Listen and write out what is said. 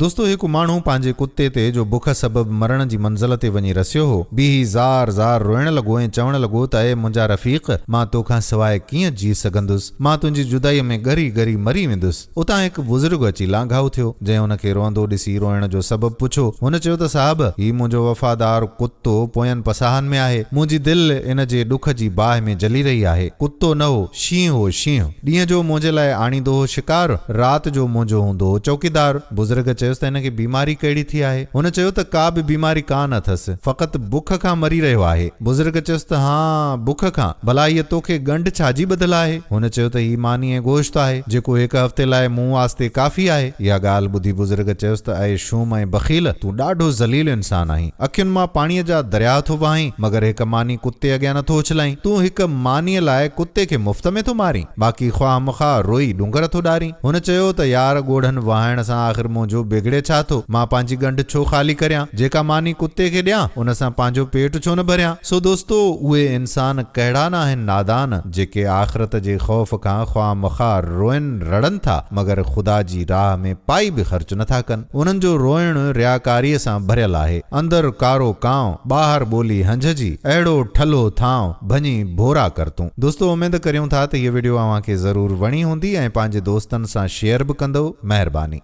دوستو هڪ ماڻهو پنهنجي ڪتي تي جو بک سبب مرڻ جي منزل تي وڃي رسيو هو، بيهي زار زار روئڻ لڳو ۽ چوڻ لڳو ته اي منهنجا رفيق! مان توکان سواء ڪيئن جي سگهندس؟ مان تنهنجي جدائيء ۾ ڳري ڳري مري ويندس. اتان هڪ بزرگ اچي لانگهائو ٿيو، جنهن هن کي روئندو ڏسي روئڻ جو سبب پڇيو. هن چيو ته صاحب! هي منهنجو وفادار ڪتو پوين پساهن ۾ آهي. منهنجي دل ان جي ڏک جي باهه ۾ جلي رهي آهي. ڪتو نه هو، شينهن هو، شينهن. ڏينهن جو منهنجي لاء آڻيندو هو شڪار، رات جو منهنجو هوندو هو چوڪيدار. بزرگ چيس ته هن کي بيماري ڪهڙي ٿي آهي؟ هن چيو ته ڪا به بيماري ڪا نه اٿس، فقط بک کان مري رهيو آهي. بزرگ چيس ته هان، بک کان، ڀلا هيء توکي ڳنڍ ڇا جي ٻڌل آهي؟ هن چيو ته هي ماني ۽ گوشت آهي، جيڪو هڪ هفتي لاء مون واسطي ڪافي آهي. اها ڳالهه ٻڌي بزرگ چيس ته اي شوم ۽ بخيل، تون ڏاڍو ذليل انسان آهين. اکين مان پاڻيء جا درياهه ٿو وهائين، مگر هڪ ماني ڪتي اڳيان نٿو اڇلائين. تون هڪ مانيء لاء ڪتي کي مفت ۾ ٿو مارين، باقي خواهه مخواهه روئي ڏونگر ٿو ڏارين. هن چيو ته يار ڳوڙهن وهائڻ سان آخر منهنجو بگڙي ڇا ٿو؟ مان پنهنجي ڳنڍ ڇو خالي ڪريان؟ جيڪا ماني ڪتي کي ڏيان، ان سان پنهنجو پيٽ ڇو نه ڀريان؟ سو دوستو اهي انسان ڪهڙا نه آهن نادان، جيڪي آخرت جي خوف کان خواهه مخواهه روئن رڙن ٿا، مگر خدا جي راهه ۾ پائي به خرچ نٿا ڪن. انهن جو روئڻ رياڪاريء سان ڀريل آهي. اندر ڪارو ڪانء، ٻاهر ٻولي هنجهه جي، اهڙو ٺلهو ٿانء، ڀڃي ڀورا ڪر تون. دوستو اميد ڪريون ٿا ته هيء وڊيو اوهان کي ضرور وڻي هوندي ۽ پنهنجي دوستن سان شيئر به ڪندؤ. مهرباني.